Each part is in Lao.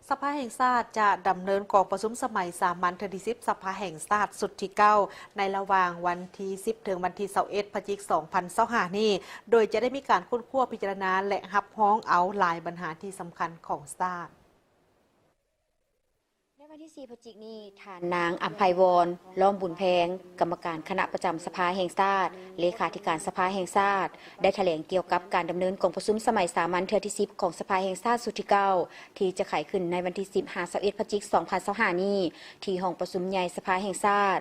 ສະພາແຫ່ງຊາດຈະດຳເນີນກອງປະຊຸມສະໄໝສາມັນເທື່ອທີສິບ ສະພາແຫ່ງຊາດຊຸດທີເກົ້າ ໃນລະຫວ່າງວັນທີສິບ ເຖິງວັນທີຊາວເອັດ ພະຈິກ ສອງພັນຊາວຫ້ານີ້ ໂດຍຈະໄດ້ມີການຄົ້ນຄວ້າພິຈາລະນາ ແລະ ຮັບຮອງເອົາຫຼາຍບັນຫາທີ່ສຳຄັນຂອງຊາດ. ໃນວັນທີສີ່ ພະຈິກນີ້ ທ່ານນາງ ອຳໄພວອນ ລ້ອມບຸນແພງ ກຳມະການຄະນະປະຈຳສະພາແຫ່ງຊາດ, ເລຂາທິການສະພາແຫ່ງຊາດ ໄດ້ຖະແຫຼງກ່ຽວກັບການດຳເນີນກອງປະຊຸມສະໄໝສາມັນເທື່ອທີສິບ ຂອງສະພາແຫ່ງຊາດຊຸດທີເກົ້າ ທີ່ຈະໄຂຂຶ້ນໃນວັນທີສິບ ຫາ ຊາວເອັດ ພະຈິກ ສອງພັນຊາວຫ້ານີ້ ທີ່ຫ້ອງປະຊຸມໃຫຍ່ສະພາແຫ່ງຊາດ.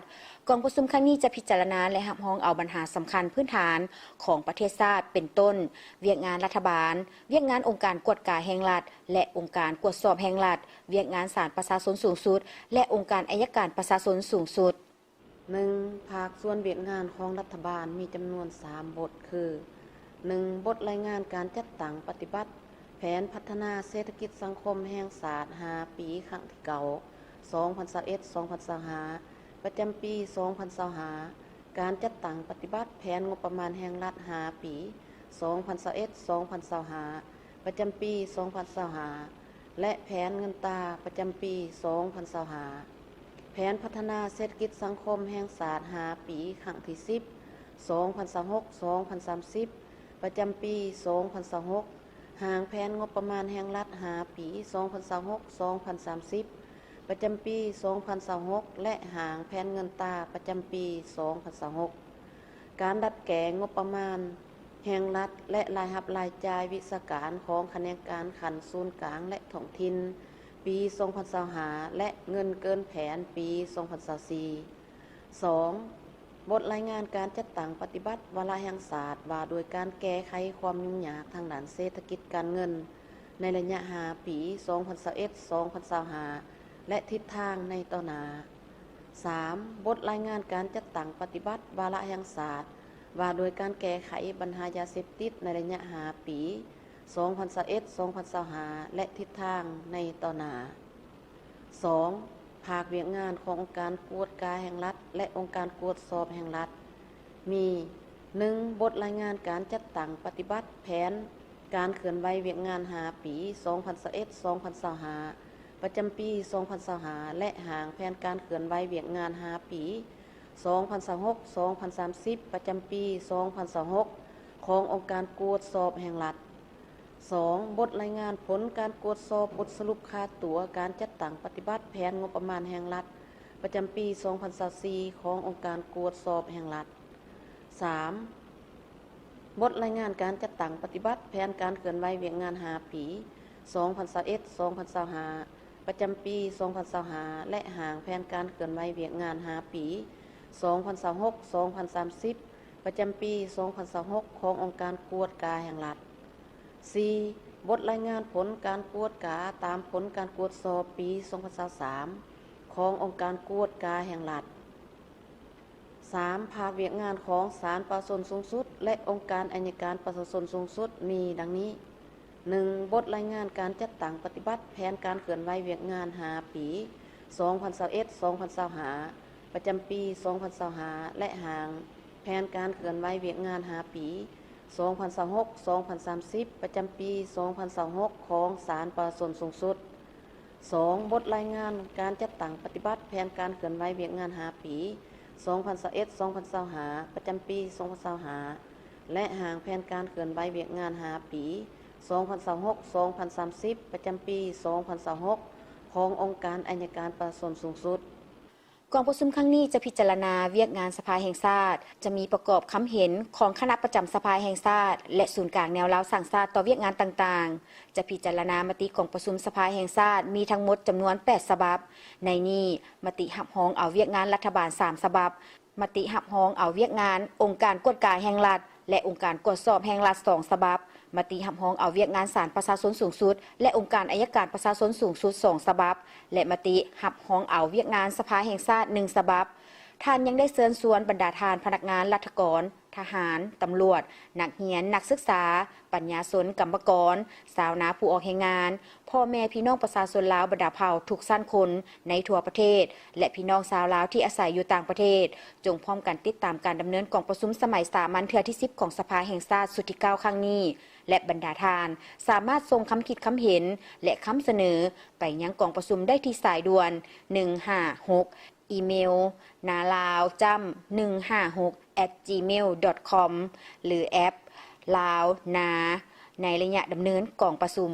ກອງປະຊຸມຄັ້ງນີ້ຈະພິຈາລະນາ ແລະ ຮັບຮອງເອົາບັນຫາສຳຄັນພື້ນຖານຂອງປະເທດຊາດ ເປັນຕົ້ນ ວຽກງານລັດຖະບານ, ວຽກງານອົງການກວດກາແຫ່ງລັດ ແລະ ອົງການກວດສອບແຫ່ງລັດ, ວຽກງານສານປະຊາຊົນສູງສຸດ ແລະ ອົງການໄອຍະການປະຊາຊົນສູງສຸດ. ໜຶ່ງ, ພາກສ່ວນວຽກງານຂອງລັດຖະບານມີຈຳນວນສາມບົດ ຄື ໜຶ່ງ, ບົດລາຍງານການຈັດຕັ້ງປະຕິບັດແຜນພັດທະນາເສດຖະກິດສັງຄົມແຫ່ງຊາດຫ້າປີ ຄັ້ງທີເກົ້າ ສອງພັນຊາວເອັດ ສອງພັນຊາວຫ້າ ປະຈຳປີ ສອງພັນຊາວຫ້າ, ການຈັດຕັ້ງປະຕິບັດແຜນງົບປະມານແຫ່ງລັດຫ້າປີ ສອງພັນຊາວເອັດ ສອງພັນຊາວຫ້າ ປະຈຳປີ ສອງພັນຊາວຫ້າ ແລະ ແຜນເງິນຕາປະຈຳປີ ສອງພັນຊາວຫ້າ, ແຜນພັດທະນາເສດຖະກິດສັງຄົມແຫ່ງຊາດຫ້າປີ ຄັ້ງທີສິບ ສອງພັນຊາວຫົກ ສອງພັນສາມສິບ ປະຈຳປີ ສອງພັນຊາວຫົກ, ຮ່າງແຜນງົບປະມານແຫ່ງລັດຫ້າປີ ສອງພັນຊາວຫົກ ສອງພັນສາມສິບ ປະຈຳປີ ສອງພັນຊາວຫົກ ແລະ ຮ່າງແຜນເງິນຕາປະຈຳປີ ສອງພັນຊາວຫົກ. ການດັດແກ້ງົບປະມານແຫ່ງລັດ ແລະ ລາຍຮັບລາຍຈ່າຍວິຊາການຂອງຂະແໜງການຂັ້ນສູນກາງ ແລະ ທ້ອງຖິ່ນ ປີ ສອງພັນຊາວຫ້າ ແລະ ເງິນເກີນແຜນປີ ສອງພັນຊາວສີ່. ສອງ, ບົດລາຍງານການຈັດຕັ້ງປະຕິບັດວາລະແຫ່ງຊາດ ວ່າດ້ວຍການແກ້ໄຂຄວາມຫຍຸ້ງຍາກທາງດ້ານເສດຖະກິດການເງິນ ໃນໄລຍະຫ້າປີ ສອງພັນຊາວເອັດ ສອງພັນຊາວຫ້າ ແລະ ທິດທາງໃນຕໍ່ໜ້າ. ສາມ, ບົດລາຍງານການຈັດຕັ້ງປະຕິບັດວາລະແຫ່ງຊາດ ວ່າດ້ວຍການແກ້ໄຂບັນຫາຢາເສບຕິດໃນໄລຍະຫ້າປີ ສອງພັນຊາວເອັດ ສອງພັນຊາວຫ້າ ແລະ ທິດທາງໃນຕໍ່ໜ້າ. ສອງ, ພາກວຽກງານຂອງອົງການກວດກາແຫ່ງລັດ ແລະ ອົງການກວດສອບແຫ່ງລັດ ມີ ໜຶ່ງ, ບົດລາຍງານການຈັດຕັ້ງປະຕິບັດແຜນການເຄື່ອນໄຫວວຽກງານຫ້າປີ ສອງພັນຊາວເອັດ ສອງພັນຊາວຫ້າ ປະຈຳປີ ສອງພັນຊາວຫ້າ ແລະ ຮ່າງແຜນການເຄື່ອນໄຫວວຽກງານຫ້າປີ ສອງພັນຊາວຫົກ ສອງພັນສາມສິບ ປະຈຳປີ ສອງພັນຊາວຫົກ ຂອງອົງການກວດສອບແຫ່ງລັດ. ສອງ, ບົດລາຍງານຜົນການກວດສອບບົດສະຫຼຸບຄ່າຕົວການຈັດຕັ້ງປະຕິບັດແຜນງົບປະມານແຫ່ງລັດ ປະຈຳປີ ສອງພັນຊາວສີ່ ຂອງອົງການກວດສອບແຫ່ງລັດ. ສາມ, ບົດລາຍງານການຈັດຕັ້ງປະຕິບັດແຜນການເຄື່ອນໄຫວວຽກງານຫ້າປີ ສອງພັນຊາວເອັດ ສອງພັນຊາວຫ້າ ປະຈຳປີ ສອງພັນຊາວຫ້າ ແລະ ຮ່າງແຜນການເຄື່ອນໄຫວວຽກງານຫ້າປີ ສອງພັນຊາວຫົກ ສອງພັນສາມສິບ ປະຈຳປີ ສອງພັນຊາວຫົກ ຂອງອົງການກວດກາແຫ່ງລັດ. ສີ່, ບົດລາຍງານຜົນການກວດກາຕາມຜົນການກວດສອບປີ ສອງພັນຊາວສາມ ຂອງອົງການກວດກາແຫ່ງລັດ. ສາມ, ພາກວຽກງານຂອງສານປະຊາຊົນສູງສຸດ ແລະ ອົງການໄອຍະການປະຊາຊົນສູງສຸດມີດັ່ງນີ້. ໜຶ່ງ, ບົດລາຍງານການຈັດຕັ້ງປະຕິບັດແຜນການເຄື່ອນໄຫວວຽກງານຫ້າປີ ສອງພັນຊາວເອັດ ສອງພັນຊາວຫ້າ ປະຈຳປີ ສອງພັນຊາວຫ້າ ແລະ ຮ່າງແຜນການເຄື່ອນໄຫວວຽກງານຫ້າປີ ສອງພັນຊາວຫົກ ສອງພັນສາມສິບ ປະຈຳປີ ສອງພັນຊາວຫົກ ຂອງສານປະຊາຊົນສູງສຸດ. ສອງ, ບົດລາຍງານການຈັດຕັ້ງປະຕິບັດແຜນການເຄື່ອນໄຫວວຽກງານຫ້າປີ ສອງພັນຊາວເອັດ ສອງພັນຊາວຫ້າ ປະຈຳປີ ສອງພັນຊາວຫ້າ ແລະ ຮ່າງແຜນການເຄື່ອນໄຫວວຽກງານຫ້າປີ ສອງພັນຊາວຫົກ ສອງພັນສາມສິບ ປະຈຳປີ ສອງພັນຊາວຫົກ ຂອງອົງການໄອຍະການປະຊາຊົນສູງສຸດ. ກອງປະຊຸມຄັ້ງນີ້ຈະພິຈາລະນາວຽກງານສະພາແຫ່ງຊາດ, ຈະມີປະກອບຄຳເຫັນຂອງຄະນະປະຈຳສະພາແຫ່ງຊາດ ແລະ ສູນກາງແນວລາວສ້າງຊາດຕໍ່ວຽກງານຕ່າງໆ. ຈະພິຈາລະນາມະຕິກອງປະຊຸມສະພາແຫ່ງຊາດມີທັງໝົດຈຳນວນແປດສະບັບ. ໃນນີ້, ມະຕິຮັບຮອງເອົາວຽກງານລັດຖະບານສາມສະບັບ, ມະຕິຮັບຮອງເອົາວຽກງານອົງການກວດກາແຫ່ງລັດ ແລະ ອົງການກວດສອບແຫ່ງລັດສອງສະບັບ, ມະຕິຮັບຮອງເອົາວຽກງານສານປະຊາຊົນສູງສຸດ ແລະ ອົງການໄອຍະການປະຊາຊົນສູງສຸດສອງສະບັບ ແລະ ມະຕິຮັບຮອງເອົາວຽກງານສະພາແຫ່ງຊາດໜຶ່ງສະບັບ. ທ່ານຍັງໄດ້ເຊີນຊວນບັນດາທ່ານພະນັກງານລັດຖະກອນ, ທະຫານ, ຕຳຫຼວດ, ນັກຮຽນ, ນັກສຶກສາ, ປັນຍາຊົນ, ກຳມະກອນ, ຊາວນາຜູ້ອອກແຮງງານ, ພໍ່ແມ່ພີ່ນ້ອງປະຊາຊົນລາວບັນດາເຜົ່າທຸກຊັ້ນຄົນໃນທົ່ວປະເທດ ແລະ ພີ່ນ້ອງຊາວລາວທີ່ອາໄສຢູ່ຕ່າງປະເທດ, ຈົ່ງພ້ອມກັນຕິດຕາມການດຳເນີນກອງປະຊຸມສະໄໝສາມັນເທື່ອທີສິບຂອງສະພາແຫ່ງຊາດຊຸດທີເກົ້າຄັ້ງນີ້. ແລະ ບັນດາທ່ານສາມາດສົ່ງຄຳຄິດຄຳເຫັນ ແລະ ຄຳສະເໜີໄປຍັງກອງປະຊຸມໄດ້ທີ່ສາຍດ່ວນ ໜຶ່ງຫ້າຫົກ ອີເມວ ນາລາວ ຈ້ຳ ໜຶ່ງຫ້າຫົກ ແອັດຈີເມວ ດອດຄອມ ຫຼື ແອັບ ລາວ ນາ ໃນໄລຍະດຳເນີນກອງປະຊຸມ.